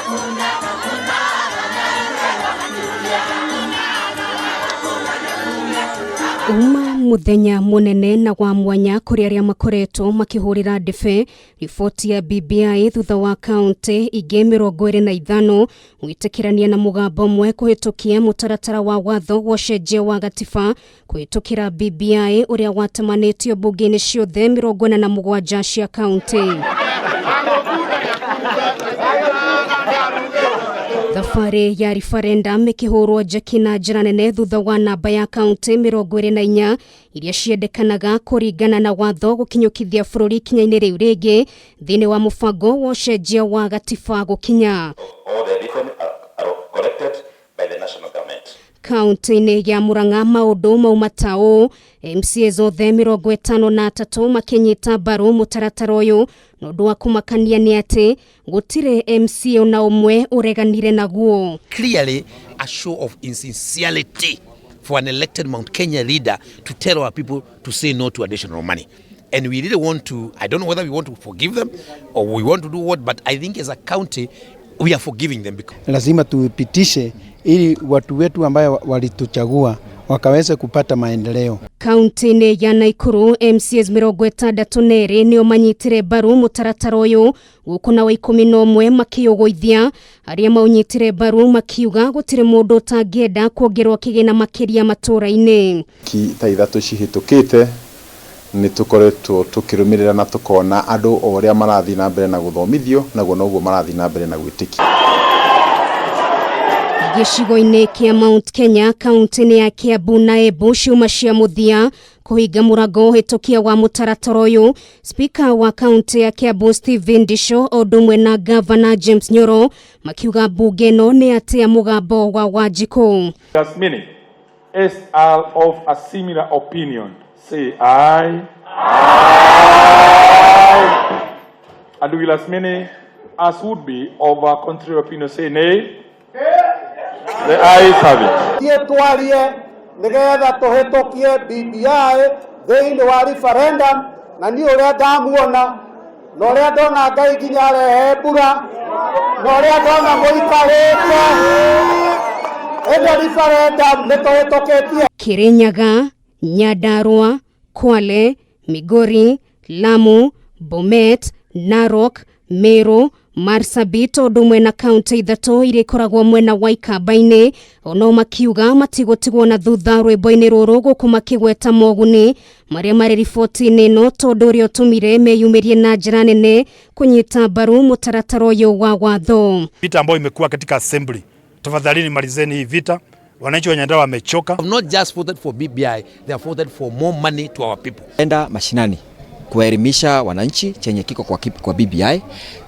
Uma muthenya munene na wa mwanya kuri aria makoretwo makihurira ndebe riboti ya BBI thutha wa kaunti ingĩ 25 gwĩtĩkĩrania na mũgambo ũmwe kũhĩtũkia mũtaratara wa watho wa ũcenjia wa gatiba kũhĩtũkĩra BBI ũrĩa watemanĩtio mbunge-inĩ ciothe 47 cia kaunti. Thabarĩ ya referendum ĩkĩhũrwo njeki na njĩra nene thutha wa namba ya kaunti 24 iria ciendekanaga kũringana na watho gũkinyũkithia bũrũri ikinya-inĩ rĩu rĩngĩ thĩinĩ wa mũbango wa ũcenjia wa gatiba gũkinya. All the revenue are collected by the national government. Kaunti-inĩ ya Murang'a maũndũ mauma ta ũũ, MCAs othe 53 makĩnyita mbaru mũtaratara ũyũ na ũndũ wa kũmakania nĩ atĩ gũtirĩ MCA ona ũmwe ũreganire naguo. Clearly a show of insincerity for an elected Mount Kenya leader to tell our people to say no to additional money. And we really want to, I don't know whether we want to forgive them or we want to do what, but I think as a county, we are forgiving them. Because lazima tuipitishe ili watu wetu ambayo walituchagua wakaweze kupata maendeleo. Kaunti-inĩ ya Naikuru MCAs 62 nĩo manyitire mbaru mũtaratara ũyũ gũkũ nao 11 makĩũgũithia. Arĩa maũnyitire mbaru makiuga gũtirĩ mũndũ ũtangĩenda kuongererwo kĩgĩna makĩria matũũra-inĩ. Wiki ta ithatũ cihĩtũkĩte nĩ tũkoretwo tũkĩrũmĩrĩra na tũkona andũ o ũrĩa marathiĩ na mbere na gũthomithio naguo noguo marathiĩ na mbere na gwĩtĩkia. Gĩcigo-inĩ kĩa Mount Kenya kaunti-inĩ ya Kiambu na Embu ciuma cia mũthia kũhinga mũrango ũhĩtũkia wa mũtaratara ũyũ. Spika wa kaunti ya Kiambu Stephen Ndisho o ũndũ ũmwe na Gavana James Nyoro makiuga mbunge ĩno nĩ atĩa mũgambo wa Wanjikũ. As many as are of a similar opinion say aye. Aye. And will as many as would be of a contrary opinion say nay? The ayes have it. Thiĩ twarie nĩgetha tũhĩtũkie BBI thĩinĩ wa referendum, na niĩ ũrĩa ndamuona na ũrĩa ndona Ngai nginya arehe mbura na ũrĩa ndona mũikarĩte ĩno referendum nĩ tũhĩtũkĩtie. Kirinyaga, Nyandarua, Kwale, Migori, Lamu, Bomet, Narok, Meru, Marsabit ũndũ ũmwe na kaunti ithatũ iria ikoragwo mwena wa Ikamba-inĩ ono makiuga matigũtigwo na thutha rwĩmbo-inĩ rũrũ gũkũ makĩgweta moguni marĩa marĩ riboti-inĩ ĩno tondũ ũrĩa ũtũmire meyumĩrie na njĩra nene kũnyita mbaru mũtaratara ũyũ wa watho. Vita ambayo imekuwa katika assembly, tafadhalini malizeni hii vita. Wananchi wa Nyandarua wamechoka. Have not just voted for BBI, they have voted for more money to our people. Enda mashinani kuwaelimisha wananchi chenye kiko kwa BBI,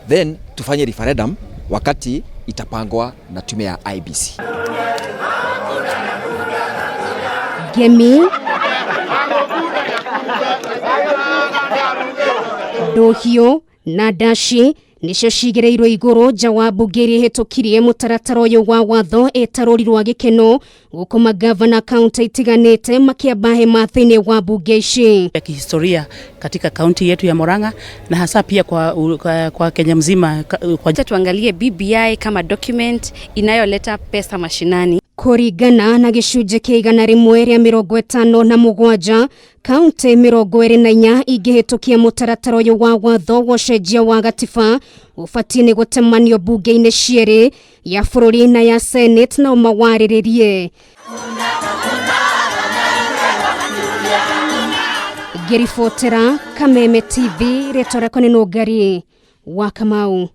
then tufanye referendum wakati itapangwa na tume ya IEBC. Ngemi Ndũhiũ na Ndaci nicio cigĩrĩirwo igũrũ nja wa mbunge iria ihĩtũkirie mũtaratara ũyũ wa watho ĩta rũri rwa gĩkeno gũkũ magavana kaunti itiganĩte makĩamba hema thĩinĩ wa mbunge ici. Ya kihistoria katika kaunti yetu ya Murang'a na hasa pia kwa Kenya mzima. Kwa Tuangalie BBI kama document inayoleta pesa mashinani. Kũringana na gĩcunjĩ kĩa 157 kaunti 24 ingĩhĩtũkia mũtaratara ũyũ wa watho wa ũcenjia wa gatiba ũbatiĩ nĩ gũtemanio mbunge-inĩ cierĩ ya bũrũri na ya Senate nao mawarĩrĩrie. Ngĩribotera Kameme TV rĩtwa rĩakwa nĩ Nũngari wa Kamau.